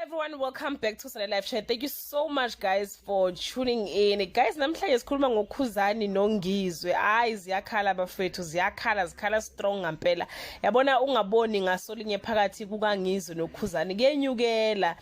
Everyone, welcome back to Sunday Live Chat. Thank you so much, guys, for tuning in. Guys, namhlanje sikhuluma ngoKhuzani noNgizwe. Hayi, ziyakhala bafethu, ziyakhala, zikhala strong ngempela. Yabona, ungaboni ngasolinye phakathi kukaNgizwe noKhuzani kuyenyukela.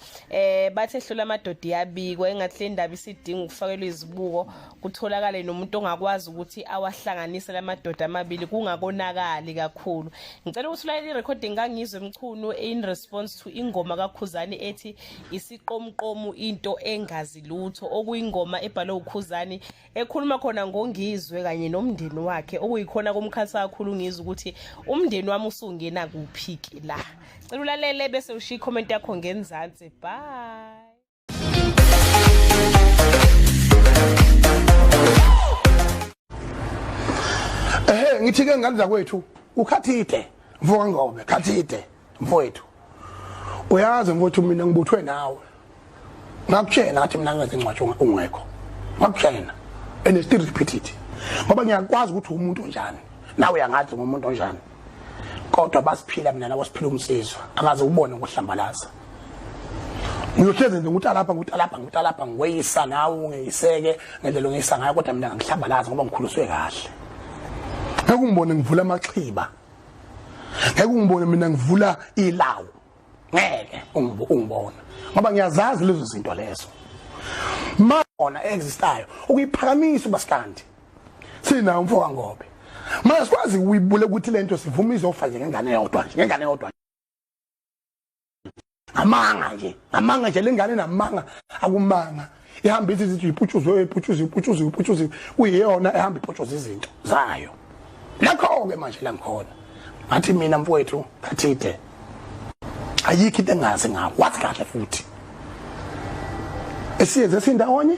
Bathe hlola amadoda iyabikwa, engathi le ndaba isidinga ukufakelwa izibuko, kutholakale nomuntu ongakwazi ukuthi awahlanganise lamadoda amabili kungakonakali kakhulu. Ngicela ukuthi ulalele i-recording kaNgizwe Mchunu in response to ingoma kaKhuzani ethi Isiqomqomu Into Engazi Lutho, okuyingoma ebhalwe uKhuzani ekhuluma khona ngoNgizwe kanye nomndeni wakhe, okuyikhona kumkhalisa kakhulu Ngizwe ukuthi umndeni wami usungena kuphi ke la. Cela ulalele bese ushiya i-comment yakho ngenzansi. Bye. Ehe, ngithi ke ngane zakwethu, ukhathide mfoka Ngobe, khathide mfowethu. Uyazi mfowethu, mina ngibuthwe nawe, ngakutshela ngathi mina ngenze incwadi ungekho, ngakutshela and still repeat it ngoba ngiyakwazi ukuthi umuntu onjani, nawe uyangazi ngumuntu onjani, kodwa basiphila mina nawe siphila umsizwa akaze ubone ngokuhlambalaza. Ngiyohlezi nje ngutalapha, ngutalapha, ngutalapha, ngiweyisa nawe ungeyiseke ngendlela ongeyisa ngayo, kodwa mina ngihlambalaza ngoba ngikhuliswe kahle. Ngeke ungibone ngivula amaxhiba, ngeke ungibone mina ngivula ilawu, ngeke ungibona ngoba ngiyazazi lezo zinto lezo mona existayo ukuyiphakamisa ubasikandi sinawo mfo kaNgobe. Manje sikwazi ukuyibule ukuthi lento sivuma izofa nje ngengane yodwa, nje ngengane yodwa, amanga nje, amanga nje, lengane namanga akumanga, ihamba ithi ithi iputshuzwe, iputshuzwe, iputshuzwe, iputshuzwe, kuyiyona ehamba iputshuza izinto zayo. Lakho ke manje la ngikhona, ngathi mina mfowethu Khathide, ayikho into engazi ngawo, wathi kahle futhi esiyenze sindawonye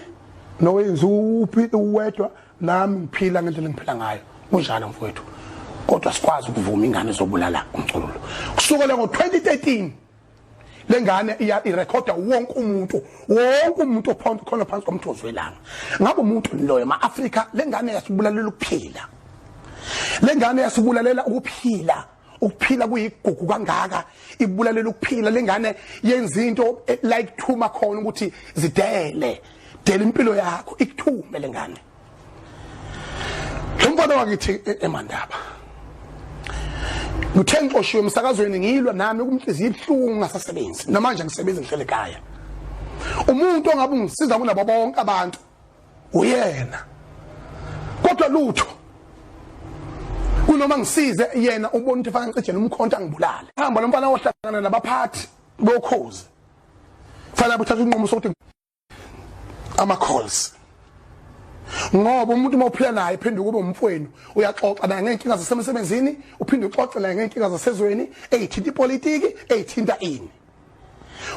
nowenza uphi uwedwa, nami ngiphila ngendlela engiphila ngayo, kunjalo mfowethu, kodwa sikwazi ukuvuma ingane zobulala umculo kusukela ngo-2013. Lengane iya irekhoda wonke umuntu, wonke umuntu ophonto khona phansi komthozi welanga, ngabe umuntu loyo ma-Afrika. Lengane yasibulalela ukuphila, lengane yasibulalela ukuphila. Ukuphila kuyigugu kangaka, ibulalela ukuphila lengane. Yenza into like thuma khona ukuthi zidele dela impilo yakho, ikuthume lengane. Lo mfana wakithi eMandaba, ngithe ngixoshiwe emsakazweni, ngilwa nami kumhliziyo ibuhlungu, ngasasebenzi namanje ngisebenza, ngihlele ekhaya. Umuntu ongabe ungisiza kunabo bonke abantu uyena, kodwa lutho, kunoma ngisize yena ubona ukuthi fanele ngicijele umkhonto angibulale. Hamba lo mfana ohlangana nabaphathi boKhozi, fanele uthathe inqumo sokuthi ama calls, ngoba umuntu uma uphila naye phinde kube umfowenu, uyaxoxa naye ngeenkinga zasemsebenzini, uphinde uxoxe naye ngeenkinga zasezweni eyithinta ipolitiki, eyithinta ini.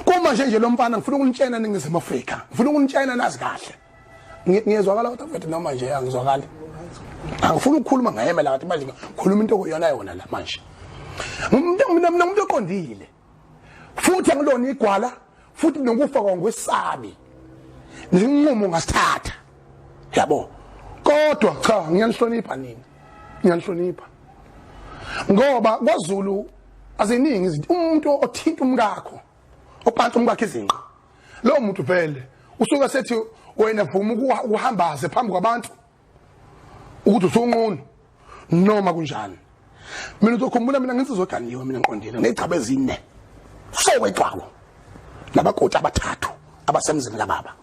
Kuma nje nje lo mfana, ngifuna ukunitshena Ningizimu Afrika, ngifuna ukunitshena nazi kahle. Ngiyezwakala kodwa mfethu, noma nje angizwakali? Angifuni ukukhuluma ngayemela ngathi manje ngikhuluma into okuyona yona la manje. Umuntu, mina umuntu oqondile futhi, angilona igwala futhi, nokufa kwangwesabi, nesinqumo ngasithatha, yabo. Kodwa cha, ngiyanihlonipha nini, ngiyanihlonipha ngoba kwaZulu aziningi izinto. Umuntu othinta umkakho, ophansi umkakho izinqa, lowo muntu vele usuke sethi wena vuma ukuhambaze phambi kwabantu ukuthi usunqunu noma kunjani. Mina uzokhumbula mina nginsizwa oganiwe, mina ngiqondile ngey'gcaba ezine sowecwabo nabakoti abathathu abasemzini kababa,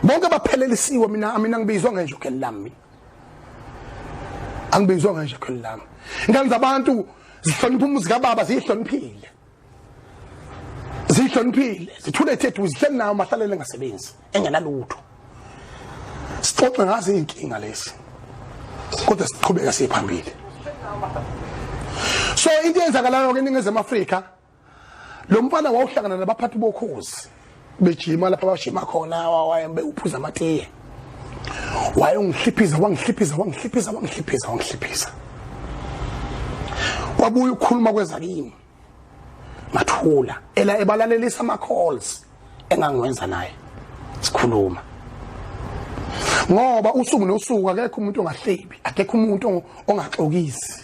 bonke baphelelisiwe. Mina ngibizwa ngenjokeni lami, mina angibizwa ngenjokeni lami. Ingane zabantu zihlonipha umuzi kababa, ziyihloniphile, zihloniphile, zithule thethu, zihleli nawo mahlalele engasebenzi engenalutho, sixoxe ngazo iy'nkinga lezi, kodwa siqhubeka siye phambili. So into eyenzakalayo-ke eNingizimu Afrika, lo mfana wawuhlangana nabaphathi boKhozi bejima lapha bajima khona, uphuza amatiye, wayongihliphiza, wangihliphiza, wangihliphiza, wangihliphiza, wangihliphiza. Kwabuya ukukhuluma kwezakimi, ngathula, ela ebalalelisa ama-calls engangiwenza naye sikhuluma, ngoba usuku nosuku akekho umuntu ongahlebi, akekho umuntu ongaxokisi,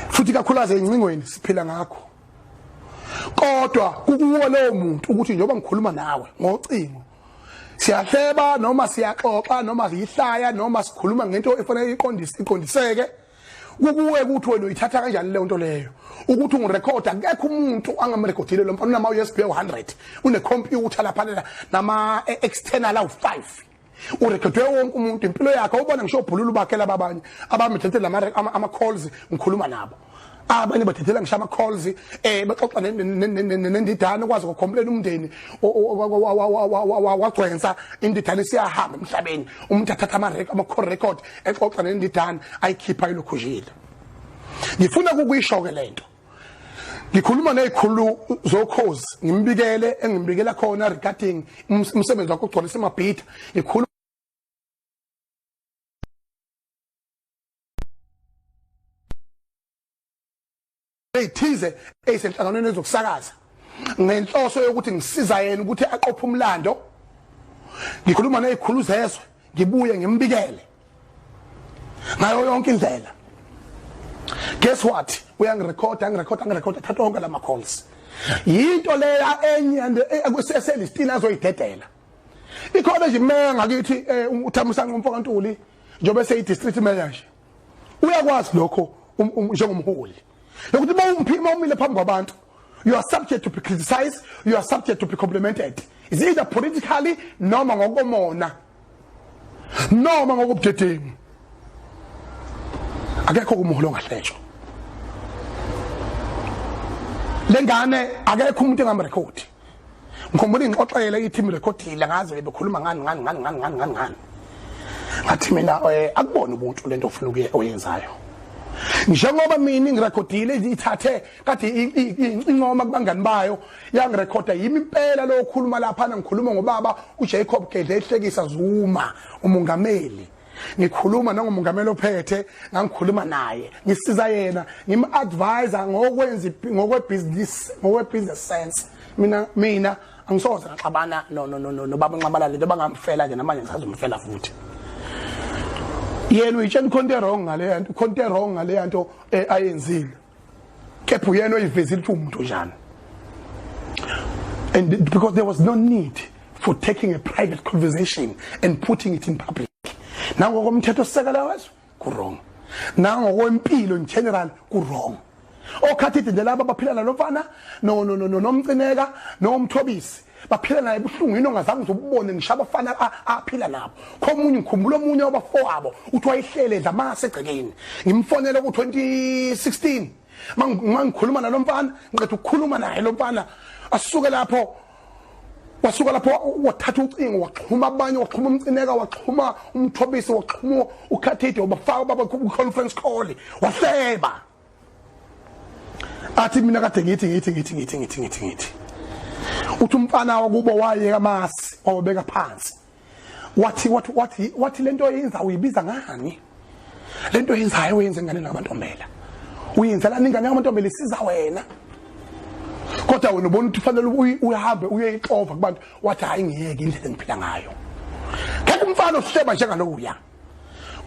futhi kakhulukazi ezincingweni siphila ngakho. Kodwa kukuwo lowo muntu ukuthi njengoba ngikhuluma nawe ngocingo, siyahleba noma siyaxoxa noma siyihlaya noma sikhuluma ngento efanele iqondise, iqondiseke. Kukuwe ukuthi wena uyithatha kanjani leyo nto leyo, ukuthi ungirekhoda. Akekho umuntu angamrekhodile lo mfana. Unama USB 100, une computer lapha nama external awu5, urekhodwe wonke umuntu impilo yakhe. Ubona ngisho obhululu bakhe laba abanye abamthethela ama calls, ngikhuluma nabo, abanye bathethela ngisho ama calls, baxoxa nendidane, ukwazi ukucomplain umndeni wagcwensa indidane siyahamba emhlabeni. Umuntu athatha ama call record exoxa nendidane, ayikhipha ilokhujile. Ngifuna ukuyisho ke lento, ngikhuluma nezikhulu zokhozi, ngimbikele engimbikela khona regarding umsebenzi wakho ogcwalisa amabhida. Ngikhuluma eyithize eyisenhlanganweni ezokusakaza ngenhloso yokuthi ngisiza yena ukuthi aqophe umlando. Ngikhuluma nezikhulu zezwe, ngibuye ngimbikele ngayo yonke indlela. Guess what? Uyangirekhoda, angirekhoda, angirekhoda, thatha wonke lama calls. Yinto leya enye eselistini azoyidedela. Ikhona nje imeya ngakithi, uThamusanqa umfokaNtuli, njengoba eseyi district mayor nje, uyakwazi lokho njengomholi yokuthi uma umile phambi kwabantu, you are subject to be criticized, you are subject to be complimented. Is either politically noma ngokomona noma ngokubudedengu. Akekho kumuholo ongahletshwa lengane, akekho umuntu engamrekhodi. Ngikhumbula ingixoxele ithi imrekhodile, ngaze bekhuluma ngani ngani ngani ngani ngani ngani ngani. Ngathi mina, akubona ubuntu lento ofuna ukuye oyenzayo, njengoba mina ngirekhodile, ithathe kade incoma kubangani bayo, yangirekhoda. Yimi impela lo okhuluma lapha, ngikhuluma ngobaba uJacob Gedleyihlekisa Zuma, umongameli. Ngikhuluma nangomongameli ophethe, ngangikhuluma naye, ngisiza yena, ngim-advise ngokwenza ngokwe-business, ngokwe-business sense. Mina angisoze ngaxabana no no no nobaba Nxamalala. Lento bangamfela nje, namanje ngisazomfela futhi. Yena uyitshela ikhonto wrong ngale nto, ikhonto wrong ngale nto ayenzile, kepha uyena oyivezile ukuthi umuntu njani, and because there was no need for taking a private conversation and putting it in public. Nangokomthetho sisekelo wezwe ku wrong, nangokwempilo in general ku wrong. Okhathide nje laba baphila nalomfana no no no no nomcineka nomthobisi, baphila naye ebuhlungwini ongazange uzubone ngisho abafana aphila nabo. Khomunye, ngikhumbula omunye wabafowabo uthi wayehlele edla amasi egcekeni. Ngimfonele ku-2016, mangikhuluma nalomfana, ngiqeda ukukhuluma naye lo mfana, asuke lapho, wasuka lapho wathatha ucingo, waxhuma abanye, waxhuma umcineka, waxhuma umthobisi, waxhuma ukhathide, wabafaka baba ku-conference call, wahleba athi mina kade ngithi ngithi ngithi ngithi ngithi ngithi ngithi. Uthi umfana wakubo wayeka amasi, wawabeka phansi, wathi wathi wathi wathi, lento oyenza uyibiza ngani? Lento oyenzayo uyenza ingane namantombela, uyenzelani ingane yamantombela? Isiza wena, kodwa wena ubona ukuthi kufanele uhambe uyeyixova kubantu. Wathi, hayi, ngiyeke indlela engiphila ngayo. Kepha umfana ohleba njengalokuya,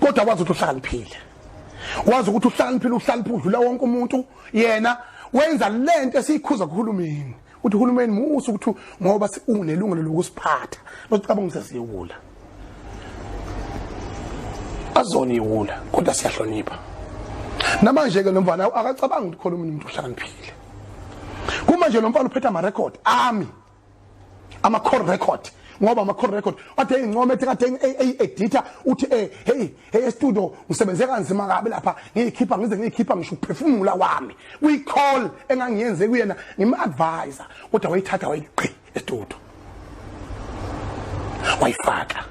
kodwa wazi ukuthi uhlakaniphile, wazi ukuthi uhlakaniphile, uhlakaniphe udlula wonke umuntu. Yena wenza lento esiyikhuza kuhulumeni, uthi uhulumeni musa ukuthi ngoba unelungelo lokusiphatha basicabanga ukuthi siyiwula. Azona iwula, kodwa siyahlonipha. Namanje ke lo mfana akacabanga ukuthi khona umuntu ohlakaniphile. Kumanje lo mfana uphethe ama-record ami, ama-call record, ngoba ama-call record kade eyincoma, ethi kade eyi-editha, uthi hey hey, e-studio ngisebenze kanzima kabi lapha, ngiyikhipha ngize ngiyikhipha ngisho ukuphefumula kwami kwi-call engangiyenze kuyena, ngim-advise, kodwa wayithatha wayiqhi e-studio wayifaka.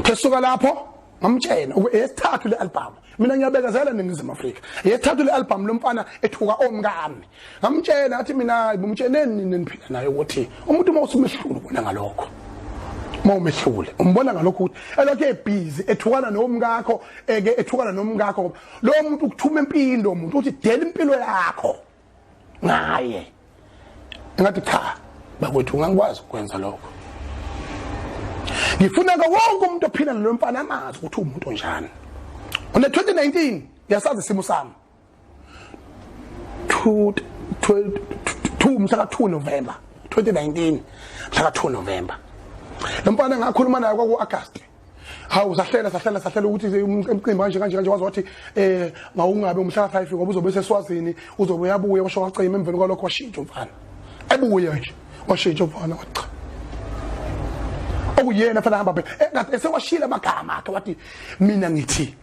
Thesuka lapho ngamtshela eyesithathu le album. Mina ngiyabekezela eNingizimu Afrika. Eyesithathu le album lomfana ethuka omkami. Ngamtshela ngathi mina, bumtsheleni nini niphila naye ukuthi umuntu uma usumehlule ubona ngalokho, uma umehlule umbona ngalokho ukuthi elokhu ebhizi ethukana nomkakho, eke ethukana nomkakho. Lo muntu ukuthuma empilo, umuntu uthi dela impilo yakho ngaye. Ngathi cha bakwethu, ngangikwazi ukwenza lokho. Ngifuna ke wonke umuntu ophila nalo mfana amazi ukuthi umuntu onjani. Une 2019 ngiyasazi isimo sami. 2 mhla ka 2 November 2019, mhla ka 2 November. Lo mfana ngakhuluma naye kwaku August. Hawu, sahlela sahlela sahlela ukuthi umcimbi kanje kanje kanje, wazi wathi mawungabe umhla ka5 ngoba uzobe seswazini, uzobe uyabuya. Washo wacima. Emveni kwalokho washintsha umfana, ebuye nje washintsha umfana, wathi cha, okuyena fanele hamba phela. Esewashila amagama akhe, wathi mina ngithi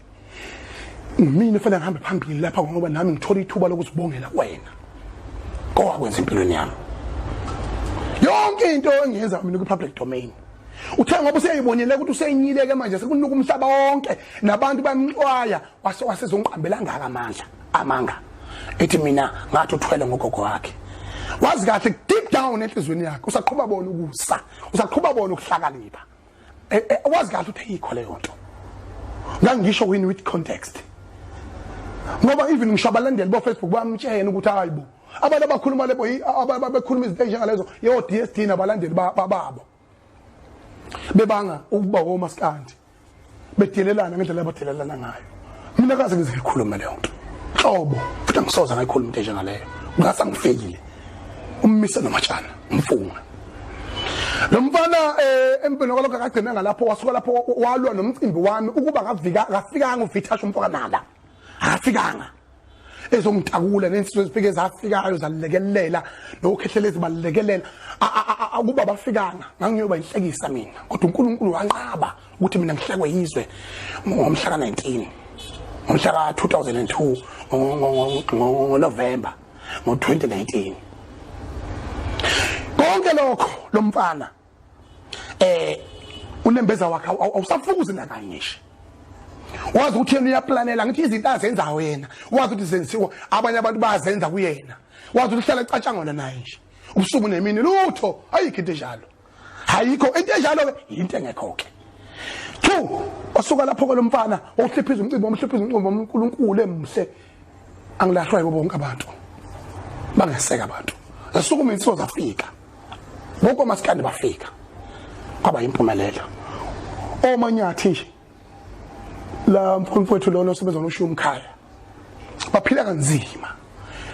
mina fanele ngihambe phambili lapha ngoba nami ngithola ithuba lokuzibongela kuwena kowakwenza empilweni yami. Yonke into engiyenza mina ku-public domain. Uthe ngoba useyibonile ukuthi useyinyile-ke manje, sekunuka umhlaba wonke nabantu bamxwaya, wase wasezongiqambela ngaka amandla amanga, ethi mina ngathi uthwele ngogogo wakhe. Wazi kahle deep down enhliziyweni yakhe usaqhuba bona ukusa, usaqhuba bona ukuhlakanipha. Wazi kahle ukuthi ayikho leyo nto. Ngangisho win with context, ngoba even ngisho abalandeli bo Facebook bamtshela ukuthi hayibo, abantu abakhuluma lebo ababekhuluma izinto ezinjengalezo yo DSD nabalandeli babo bebanga ukuba womaskandi, bedelelana ngendlela abadelelana ngayo. Mina kaze ngize ngikhulume leyo nto hlobo, futhi angisoze ngayikhuluma into enjengaleyo. Ngase ngifikile ummise nomatshana mfunga lo mfana. Empini kwalokho akagcina ngalapho, wasuka lapho walwa nomcimbi wami ukuba ngavika akafikanga uVitasha umfokanala, akafikanga ezongitakula nensizwe ezifike zafikayo zalekelela nokhehlelezi balekelela. Akuba bafikanga, ngangiyoba inhlekisa mina, kodwa uNkulunkulu wanqaba ukuthi mina ngihlekwe yizwe ngomhla ka-19, ngomhla ka-2002 ngoNovember ngo-2019. Konke lokho lo mfana unembeza wakhe awusafukuzi nakanye nje. Wazi ukuthi yena uyaplanela, ngithi izinto azenzayo yena wazi ukuthi zenziwa abanye abantu bazenza kuyena. Wazi ukuthi uhlala ecatshangwana naye nje ubusuku nemini. Lutho, ayikho into enjalo, ayikho into enjalo ke, into engekho ke. Two, wasuka lapho ke lo mfana wokuhliphiza umcimbi, wamhliphiza umcimbi woNkulunkulu emhle. Angilahlwa yibo bonke abantu, bangeseka abantu, zasukuma insizwa zafika, bonke omasikandi bafika, kwaba impumelelo. Omanyathi nje la, mfowethu lona osebenza noshiya umkhaya, baphila kanzima.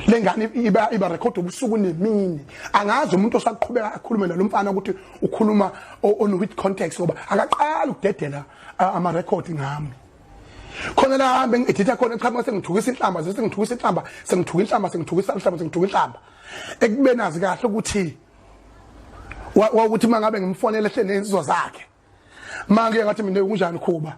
Lengane iba record ubusuku nemini. Angazi umuntu osaqhubeka akhulume nalomfana ukuthi ukhuluma on with context, ngoba akaqali ukudedela ama record ngami. Khona la hambe ngi-editha khona, cha, mase ngithukisa inhlamba, sengithukisa inhlamba, sengithuka inhlamba, sengithukisa inhlamba, sengithuka inhlamba, ekubeni azi kahle ukuthi ukuthi mangabe ngimfonele ehle nensizwa zakhe, manje ngathi mina kunjani khuba,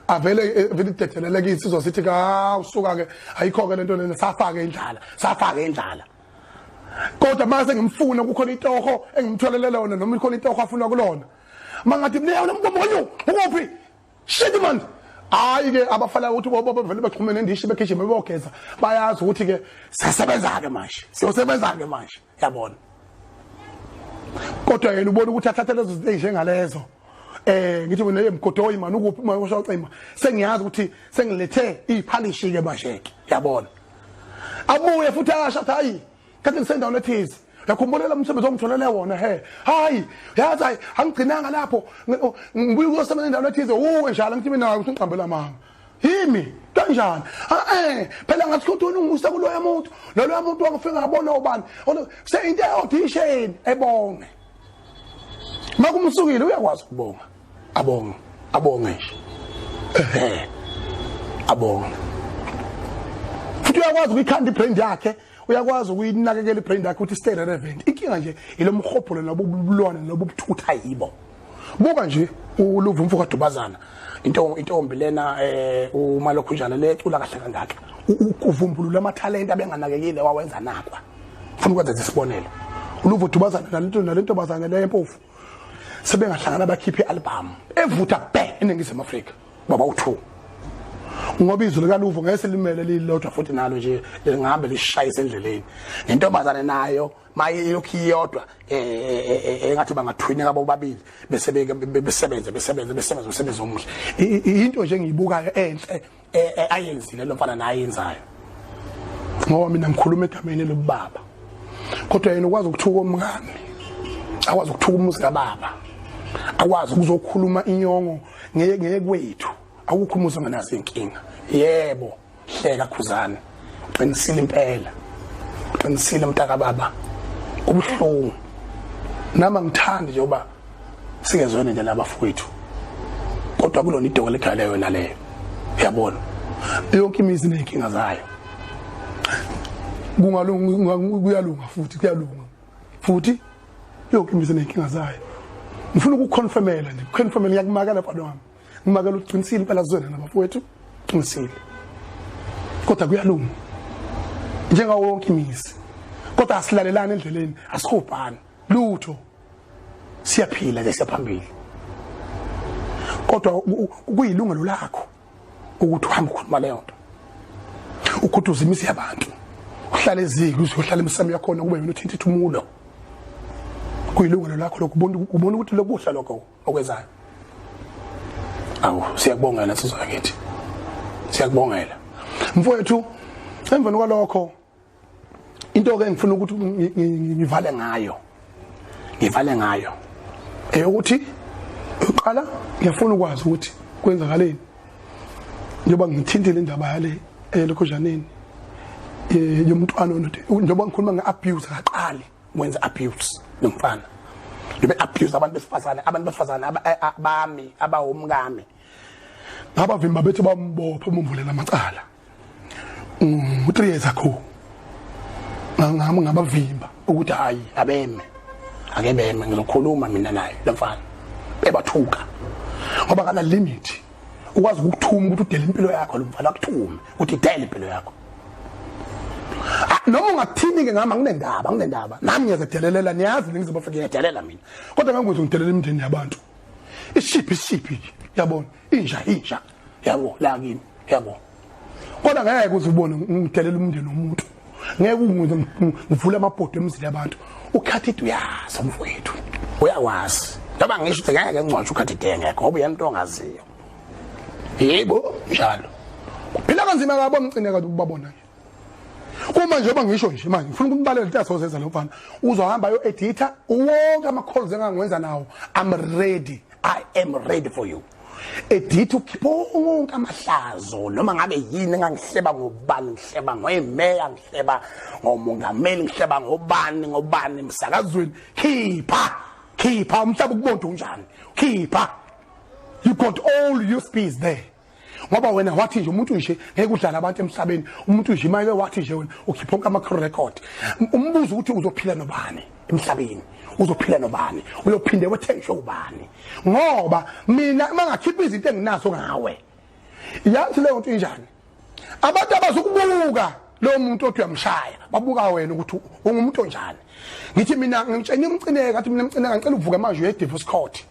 avele vele idedeleleke insizwa sithi ka usuka ke, ayikho ke lento lena, safaka indlala, safaka indlala. Kodwa mase ngimfuna kukhona itoho engimtholele lona noma ikhona itoho afuna kulona, mangathi mina nombomonyo ukuphi, shit man. Hayi ke, abafana ukuthi bobo bevele bexhume nendishi, begijima beyogeza, bayazi ukuthi ke siyasebenza ke manje, siyosebenza ke manje, yabona. Kodwa yena ubona ukuthi athathe lezo zinto ezinjengalezo, ngithi mina emgodoyi man, ukuphi uma usho cima, sengiyazi ukuthi sengilethe iphalishi ke manje ke, yabona. Abuye futhi asho athi hayi, kade ngisendaweni ethize, uyakhumbula umsebenzi ongitholele wona? He, hayi, yazi, hayi, angigcinanga lapho, ngibuye ukuyosebenza endaweni ethize uwe njalo. Ngithi mina usungiqambela amanga yimi kanjani? Phela ngathi ukuthi ungisa kuloya muntu, loloya muntu wangifika ngabona ubani se into e-audition, ebonge. Makumsukile uyakwazi ukubonga, abonge, abonge nje, ehe, abonge. Futhi uyakwazi ukuyikhanda ibrand yakhe, uyakwazi ukuyinakekela ibrand yakhe ukuthi stay relevant. Inkinga nje ilo mhobholo nobu bulwane nobu buthutha yibo. Buka nje uluvu mfo kaDubazana, into intombi lena uma lokhu njalo lecula kahle kangaka, uvumbulula amathalente abenganakekile, wawenza nakwa. Ufuna ukwenza isibonelo, uluvu Dubazana nalento nalentombazane le empofu sebengahlangana bakhiphe i-album evutha bhe eNingizimu Afrika, baba u2, ngoba izwi likaLuvo ngeke selimele lilodwa, futhi nalo nje lingahambe lishayise endleleni. Nentombazane nayo maye ilokhu iyodwa, engathi bangathwinika bobabili bese besebenze besebenze besebenze umsebenzi omuhle. Into nje engiyibukayo enhle ayenzile lo mfana naye ayenzayo, ngoba mina ngikhuluma egameni lobaba, kodwa yena ukwazi ukuthuka omngane, akwazi ukuthuka umuzi kababa, akwazi ukuzokhuluma inyongo ngeke ngeke kwethu. Akukho umuzi ongenazo inkinga. Yebo, hleka Khuzane, uqinisile impela, uqinisile mntaka baba. Kubuhlungu. Nami angithandi njengoba singezwene nje labafowethu. Kodwa kulona idoko lekhaya leyo naleyo. Uyabona? Yonke imizi ineyinkinga zayo. Kungalunga kuyalunga futhi kuyalunga. Futhi yonke imizi ineyinkinga zayo. Ngifuna ukuconfirmela nje, confirmela ngiyakumakela mfana wami. Ngimakela uqinisile impela zona nabafowethu, qinisile. Kodwa kuyalunga. Njengawo wonke imizi. Kodwa asilalelani endleleni, asihubhani lutho. Siyaphila nje siyaphambili. Kodwa kuyilungelo lakho ukuthi uhambe ukhuluma leyo nto. Ukhuthuza imizi yabantu. Uhlale eziko uzohlala emsamo yakhona kube yona uthinta ithumulo. Kuyilungelo lakho lokubona ubona ukuthi lokuhla lokho okwenzayo. Awu siyakubongela nsizwa yakithi. Siyakubongela. Mfowethu emveni kwalokho into ke ngifuna ukuthi ngivale ngayo. Ngivale ngayo. Eyokuthi uqala ngiyafuna ukwazi ukuthi kwenzakaleni. Njengoba ngithintile indaba yale elokhoshaneni yomntwana njengoba ngikhuluma ngeabuse akaqali wenza abuse nomfana. Ngibe abuse abantu besifazane, abantu besifazane abami abawumkami. Ngabavimba bethi bambopha bamvulela amacala. 3 years ago. Ngami ngabavimba ukuthi hayi abeme. Ake beme ngizokhuluma mina naye lo mfana. Bebathuka. Ngoba kana limit. Ukwazi ukukuthuma ukuthi udele impilo yakho lo mfana akuthume ukuthi idele impilo yakho. Noma ungathini ke ngami anginendaba, anginendaba. Nami ngiyazidelelela niyazi ningizimu Afrika ngiyadelela mina. Kodwa ngeke ngidelela imindeni yabantu. Isiphi isiphi yabona inja inja yabo la kimi yabo. Kodwa ngeke uze ubone ngidelela umndeni womuntu. Ngeke ungize ngivule amabhodo emzini yabantu. Ukhathide uyazi umfowethu. Uyakwazi. Njengoba ngisho ukuthi ngeke ngcwatshe ukhathide ngekho ngoba uyena into ongaziyo. Yebo njalo. Phila kanzima kabo mcine kathi ubabona nje. Uma njengoba ngisho nje manje ngifuna ukunibalela into asozenza lo mfana. Uzohamba ayo editor wonke ama calls engangiwenza nawo. I'm ready. I am ready for you. Edit ukhipha wonke amahlazo noma ngabe yini engangihleba ngobani, ngihleba ngoyimeya, ngihleba ngomongameli, ngihleba ngobani ngobani emsakazweni. Khipha, khipha umhlaba ukubona unjani. Khipha. You got all USBs there. Ngoba wena wathi nje umuntu nje ngeke udlala abantu emhlabeni, umuntu nje manje wathi nje wena ukhipha onke ama record. Umbuzo ukuthi uzophila nobani emhlabeni, uzophila nobani, uyophinde wethenjwe ubani. Ngoba mina mangakhipha izinto enginazo ngawe. Yazi leyo nto injani? Abantu abazokubuka lo muntu othi uyamshaya, babuka wena ukuthi ungumuntu onjani. Ngithi mina ngitshela umcineka, ngathi mina umcineka ngicela uvuke manje uye divorce court.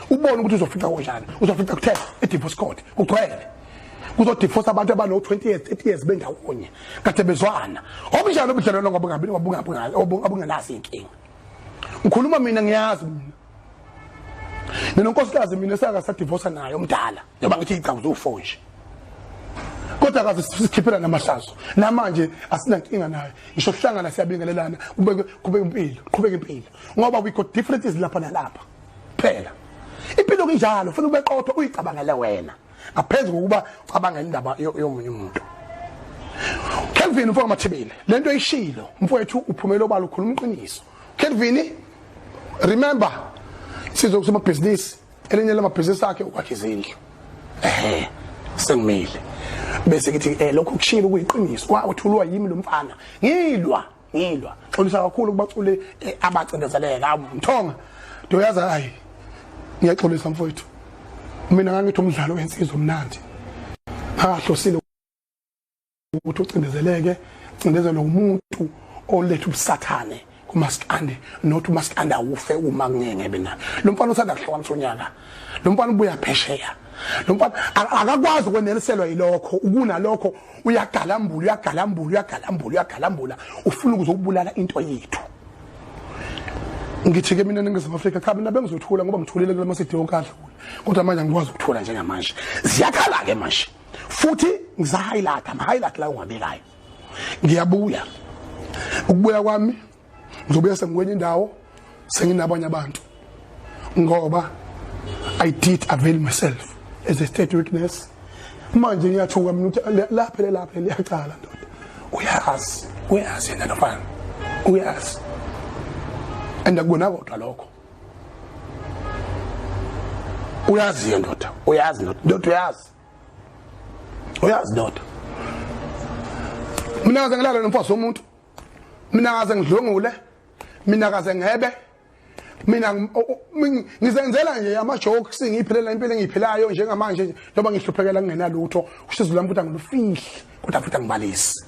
Ubone ukuthi uzofika kanjani, uzofika kuthela e-divorce court kugcwele. Kuzodivorce abantu abano 20 years, 30 years bendawonye kade bezwana. Obunjani ubudlelwano ngoba bungabi obungenazo inkinga. Ngikhuluma mina ngiyazi mina. Mina unkosikazi mina saka sadivorce naye omdala njengoba ngithi icawu zo4 nje. Kodwa akaze sikhiphela namahlazo. Namanje asinankinga naye. Ngisho sihlangana siyabingelelana kube kube impilo, qhubeka impilo. Ngoba we got differences lapha nalapha. Phela impilo kunjalo, ufuna ube qotho uyicabangele wena ngaphezulu kokuba ucabangele indaba yomunye umuntu. Kelvin mfowethu Mathibeli, lento eyishilo mfowethu uphumela obala ukhuluma iqiniso. Kelvin, remember sizwe kusema business, elinye lamabhizinisi akhe ukwakha izindlu. Sengimile. Bese ngithi lokho kushilo kuyiqiniso. Kwathulwa yimi lo mfana. Ngilwa, ngilwa. Xolisa kakhulu kubaculi abacindezeleka. Mthonga. Ndoyazi hayi. Ngiyaxolisa mfowethu. Mina ngangithi umdlalo wensizwa omnandi. Akahlosile ukuthi ucindezeleke, ucindezelwe umuntu oletha ubusathane kumaskandi, not umaskandi awufe uma kungeke bena. Lo mfana usanda kuhlukanisa unyaka. Lo mfana ubuya phesheya. Lo mfana akakwazi ukweneliselwa yilokho, ukunalokho uyagalambula, uyagalambula, uyagalambula, uyagalambula, ufuna ukuzobulala into yethu. Ngithi ke mina eNingizimu Afrika cha mina bengizothula ngoba ngithulile kule masidi yonke adlule. Kodwa manje angikwazi ukuthula njengamanje. Ziyakhala ke manje. Futhi ngisa highlight, ama highlight la ungabekayo. Ngiyabuya. Ukubuya kwami ngizobuya sengikwenye indawo senginabanye abantu. Ngoba I did avail myself as a state witness. Manje ngiyathuka mina ukuthi lapha lapha liyacala ndoda. Uyazi, uyazi yena lo mfana. Uyazi. And akubona kodwa lokho. Uyazi ndoda, uyazi ndoda, ndoda uyazi. Uyazi ndoda. Mina ngaze ngilale nomfazi womuntu. Mina ngaze ngidlwengule. Mina kaze ngebe. Mina ngizenzela nje ama jokes, ngiyiphilela impilo engiyiphilayo njengamanje, njengoba ngihluphekela ngingenalutho. Usizo lwami futhi angilufihli, kodwa futhi angibalisi.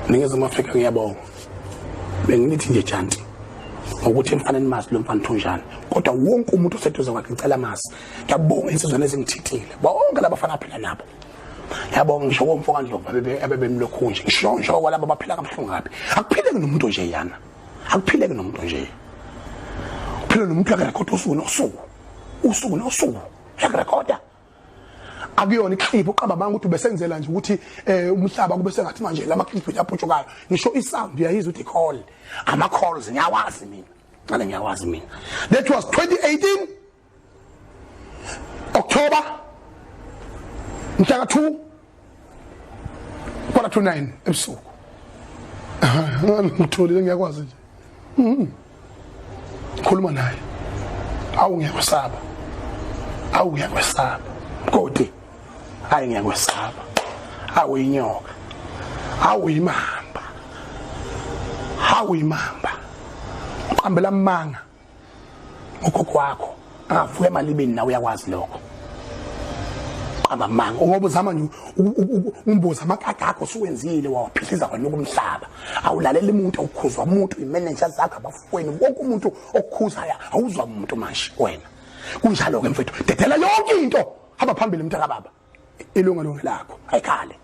Ningizimu Afrika, ngiyabonga. Benginithi nje janti ukuthi emfaneni mazi lo mfana thunjani, kodwa wonke umuntu oseduze kwakhe ngicela mazi. Ngiyabonga insizwa ezingithintile, bonke labafana aphila nabo. Ngiyabonga ngisho komfo kaNdlovu abebemlokhu nje, ngisho ngisho kwalabo abaphila kabuhlungu kabi. Akuphileki nomuntu nje yana, akuphileki nomuntu nje. Uphila nomuntu uyakurekhoda usuku nosuku, usuku nosuku uyakurekhoda. Akuyona iclip uqamba manga ukuthi ubesenzela nje ukuthi umhlaba kube sengathi manje lama clip aputshukayo. Ngisho isound uyayizwa ukuthi call, ama calls ngiyawazi mina, ngale ngiyawazi mina. That was 2018 October mhla ka 2 8:45 ebusuku. Ngitholile, ngiyakwazi nje. Khuluma naye. Awu ngiyakwesaba, awu ngiyakwesaba mgodi, hayi ngiyakwesaba, awu inyoka, awu imamba, awu imamba. Uqambela amanga ugogo wakho angavuka emalibeni, nawe uyakwazi lokho. Qamba amanga ngoba uzama nje umbuzo amakaka akho usuwenzile wawaphihliza kwanuka umhlaba. Awulalela umuntu, awukhuzwa umuntu, imanager zakho, abafowenu, wonke umuntu okukhuzayo awuzwa umuntu manje wena. Kunjalo ke mfethu, dedela yonke into, hamba phambili mntaka baba, ilungelo lakho ayikhale.